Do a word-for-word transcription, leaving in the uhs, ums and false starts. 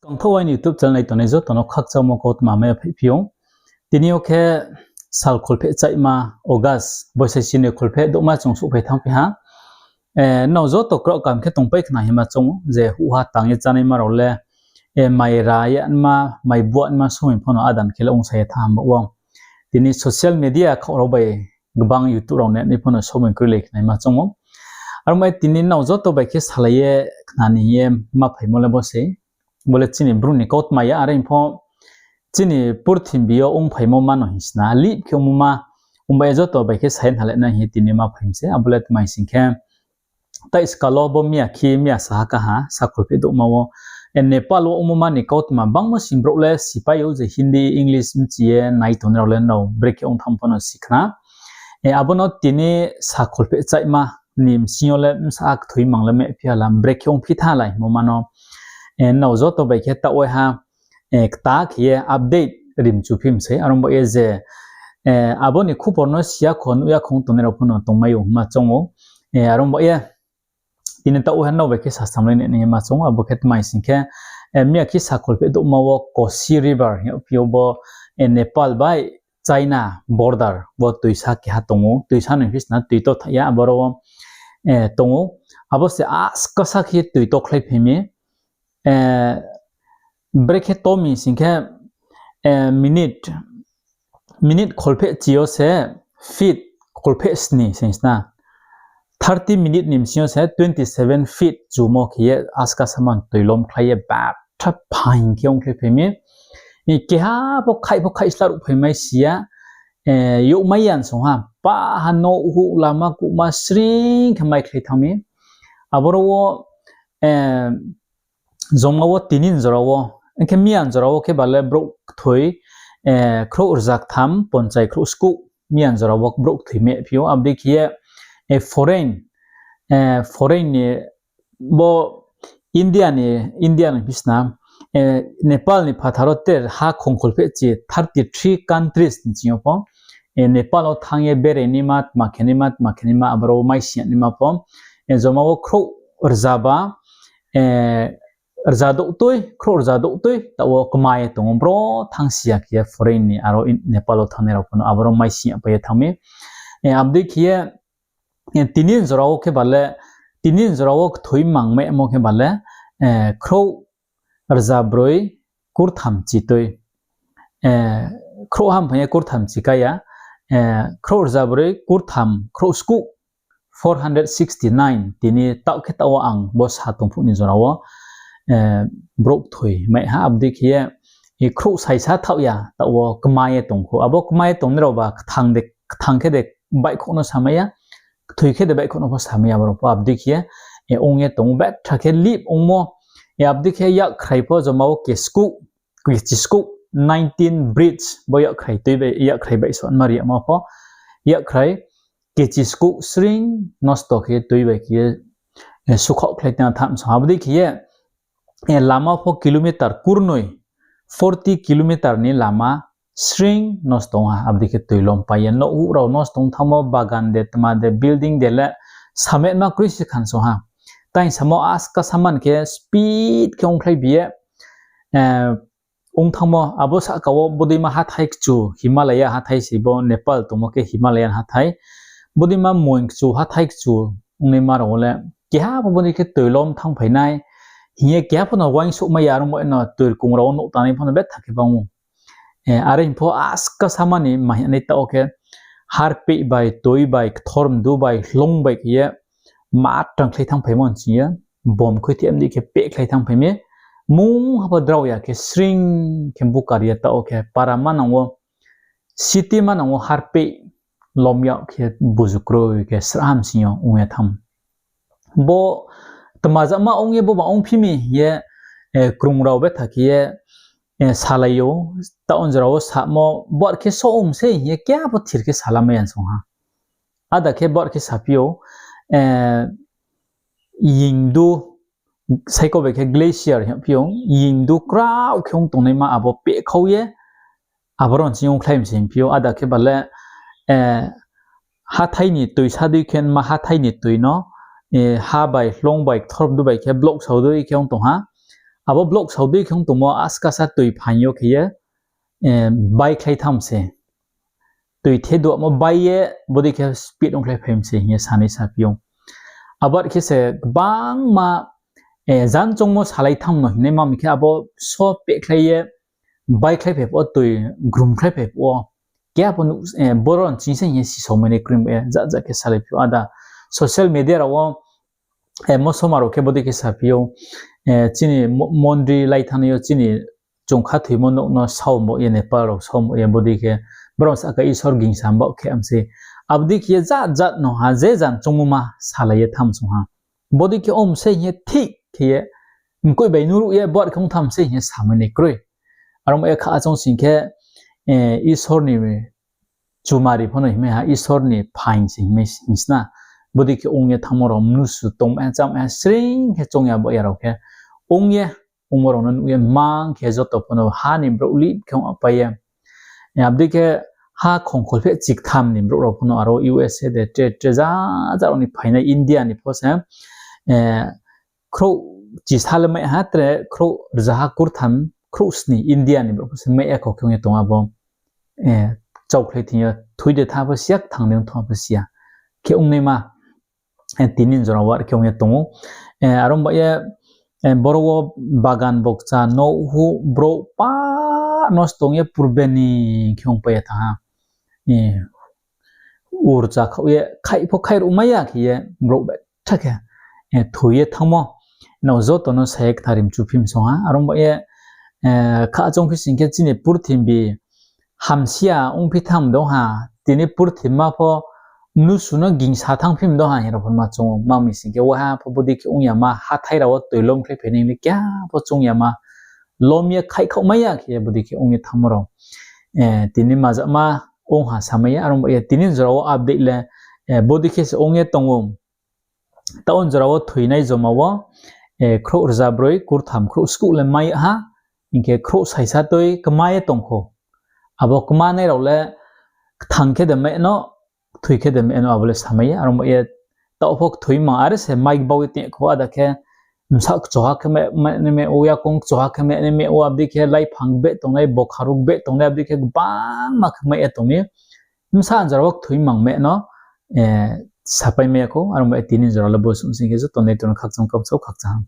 Kangthaoh aini YouTube channel nai tongnai joto no khakchangmo kautma mai ya phaiphi ou. Tini yo khe sal kholpheh chaihma August, boisai sini kholpheh douhma chung souhphai thanngphi ha. Nrao joto kraoh kam khe tongpai khna hima choung ou, je huhha tang ye chánaima rao le, mai ra ya nma, mai bua nma somoi pho no adan khe le ongsa ye thanng hamba ou. Tini social media khaoh rao bai gbang YouTube rao nai pho no somoi kroilai khnaima choung ou. Aro bai tini nrao joto bai khe salai ye khna ni hing ye ma phaimo le bo sei. Bo le chini Bru ni kautma ya, are pho chini purthimbi yo ongphaimo ma no hing sna, lip khe ongmo ma, ongba ye joto bai khe sa ye hnalai nai hing ye tini ma phai mi se. Abo le tma hing sing khe, tai skal wo bo miya khe, miya saha kaha, sal kholpheh douhma wo, Nepal wo ongmo ma ni kautma bangmo sing brouh le sipai ou je Hindi, English bchi ye nai tongnai rao le nrao brekhe ong thanng pho no si khna. Abo no tini sal kholpheh chaihma ni bsing yo le bsa kthoi mang le mehphi ha la, brekhe ongphi tha la hingmo ma no, nrao joto bai khe taoh waiha kta khe ye update ri mchu phi mi sei. Aro bai ye je abo ni khupor no si ya kho, nuh ya kho ong tongnai rao pho no tongmai ou hingma choung ou. Aro bai ye tini taoh waiha nrao bai khe sasam lai nai hingma choung ou. Abo khe tma hing sing khe, miya khe sal kholpheh douhma wo Kosi River hing yagphi ou bo, Nepal bai China border wo toisa keha tong ou, toisa ni hing sna toi to thaih ya, aboro wo tong ou. Abo se askasa khe toi to khlai phai mi. Brekhe to mi sing khe, minute kholpheh chi yo se feet kholpheh sni sing sna. Thirty minute ni bsing yo se twenty seven feet chumo khe ye askasa man toi lom khlai ye batha phaing khe ongkhlai phai mi. Keha pho khaih pho khaih sla ruh phai mai si ya. Youhmai ya song ha, pa ha nouh huh lama kuhma sring khe mai khlai thanng mi. Aboro wo, joma wo tini jora wo, hing khe miya jora wo khe ba le brouh kthoi khrouh rza ktham ponchai khrouh skuh, miya jora wo brouh kthoi mehphi ou. Abo dei khe ye foreign, foreign ni bo India ni, India ni hing sna, Nepal ni phathar wo ter ha khongkholpheh chi thirty three countries ni sing yo pho, Nepal wo thanng ye berai naima, tma khe naima, tma khe naima, aboro wo mai sing ya naima pho, joma wo khrouh rza ba, rza douhtui, khrouh rza douhtui taoh wo kma ye tong ou, bro thanng si ya khe ye foreign ni aro Nepal wo thanngnai rao pho no aboro mai sing ya pai ye thanng mi. Abo dei khe ye, tini jora wo khe ba le, tini jora wo kthoi mang mehmo khe ba le, khrouh rza broi kurtham chitui. Khrouh ham phai ye kurtham chi ka ya, khrouh rza broi kurtham khrouh skuh, four hundred sixty nine, tini taoh khe taoh wo ang bo sa tong phuh ni jora wo, brouh kthoi mai ha. Abo dei khe ye, khrouh saisa thaoh ya taoh wo kma ye tong khou. Abo kma ye tongnai rao ba kthang khe de baihkhouh no samai ya, kthoi khe de baihkhouh no pho samai ya, aboro pho abo dei khe ye, ong ye tong ou, betha khe lip ongmo. Abo dei khe yakkhrai pho joma wo ke skuh, kechi skuh, nineteen bridge, bo yakkhrai tui bai, yakkhrai baihsouh nma ri yama pho, yakkhrai kechi skuh sring nosto khe ye tui bai khe ye, sukhaoh khlai tang thamsong. Abo dei khe ye, lama pho kilometer kurnoi, forty kilometer ni lama sring nosto ong ha, abo dei khe toi lom pai ye. Nouh huh rao nosto ong thanngmo, bagan de, tma de, building de le, sametma kroi se khansong ha. Tai samo askasa man khe speed khe ongkhlai bi ye, ong thanngmo, abo sahka wo bodeima hathái kchu, Himalaya hathái se bo Nepal tongmo khe Himalaya hathái. Bodeima moing kchu, hathái kchu, ongnaima rao wo le, keha pho bodei khe toi lom thanngphai nai, hing ye keha pho no uaingsouhmai ya, aro mo no toi rkong rao wo nouh tangnai pho no betha khe bang ou. Are hing pho askasa man ni ma hing nai taoh wo khe, harpeh bai, toi bai, kthormdu bai, hloung bai khe ye, ma tang khlai thanngphaimo hing ye, bom khuitheh mdei khe pehkhlai thanngphai mi, mungha pho drao ya khe sring khe bukar ye taoh wo khe para manang wo, city manang wo harpeh lom yag khe buzu kroi khe srahha msing yo ong ye thanng. Bo tma jama ong ye bo ba ongphi mi hing ye, krung rao betha khe ye, salai ou, taoh jora wo samo, bar khe so ong sei hing ye keha pho thir khe salamai ya song ha. Ada khe bar khe saphi ou, yingdu, saiko bai khe glacier hing phi ou, yingdu kraoh khe ong tongnaima abo pehkhau ye, aboro nching ongkhlai mi se hing phi ou, ada khe ba le, hathái ni toi sa dei khe nma hathái ni toi no, ha bai, hloung bai, kthormdu bai khe block sao dei khe ong tong ha. Abo block sao dei khe ong tongmo askasa toi phaing yo khe ye baikhlai tham se. Toi theduamo bai ye bodei khe speed ongkhlai phai mi se hing ye sanai saphi ou. Abo khe se gbangma jan choungmo salai tham no hingnai ma mi khe abo so pehkhlai ye baikhlai phai phuh wo toi grumkhlai phai phuh wo. Keha pho boro nching se hing ye sisao mai nai kroi ba ye jat jat khe salai phi ou ada. Social media rao wo mosoma rao khe bodei khe saphi ou, chini mondri lai thanngnai yo chini chung khathoimo nouh no sao bo ye Nepal rao sao bo ye bodei khe brao sahka Isor gingsa baoh khe am se. Abo dei khe ye jat jat no ha je jan choungmo ma salai ye tham song ha. Bodei khe om se hing ye thik khe ye mkoih bai nuruh ye bar khe ong tham se hing ye samai nai kroi. Aro ba ye kha choung sing khe Isor ni chumari pho no hingmai ha, Isor ni phaing se hingmai hing sna. Bodei khe ong ye thanngmo rao mnusu tongmai ha, chámai ha, sring khe choung ya baoh ya rao khe ong ye, ongmo rao no nuh ye mang khe joto pho no ha ni brouh lip khe ong apai ye. Abo dei khe ha khongkhol phe chiktham ni brouh rao pho no aro U S A de tre tre ja ja rao ni phainai India ni pho se khrouh chisa le mai ha tre khrouh rzaha kurtham khrouh sni India ni brouh pho se mai ya kho khe ong ye tong abo. Chaukhlai thing yo thui de tha pho si ya, kthang de tha pho si ya. Khe ongnaima tini jora wo are khe ong ye tong ou. Aro ba ye boro wo bagan bokcha nouhhu brouh pa nosto ong ye purbe ni khe ongpai ye thanng ha. Urcha khaoh ye khaih pho khaih ruh mai ya khe ye brouh betha khe thoi ye thanngmo. Nrao joto no sa ye kthar rim chuphi msong ha. Aro ba ye kha choung phi sing khe chini purthimbi hamsi ya ongphi thanng mdong ha, tini purthimbi ma pho mnusu no gingsa thanngphi mdong ha hing rao pho ma choung ou. Ma mi sing khe waiha pho bodei khe ong yama hathái rao wo toi lomkhlai phainai le keha pho choung yama lom ye khaih khaoh mai ya khe ye bodei khe ong ye thanngmo rao. Tini mazama ong ha samai ya, aro ba ye tini jora wo update le bodei khe se ong ye tong ou. Taoh jora wo thoinai joma wo khrouh rzabroi kurtham khrouh skuh le mai ha, hing khe khrouh saisa toi kma ye tong kho. Abo kmanai rao le kthang khe de mai no, kthoi khe de mai no abo le samai ya, aro ba ye taoh pho kthoi mang are se mai bau ye tong kho ada khe bsa kchoha khe mai, mai, mai ou, yakoung kchoha khe mai, mai ou, abo dei khe laiphang beh tongnai, bokharuk beh tongnai, abo dei khe gbangma khe mai ye tong mi. Bsa jora wo kthoi mang mai no sapai mai ya kho, aro ba ye tini jora le bo sung sing khe joto nai tong no khakchang kamsao khakchang ha.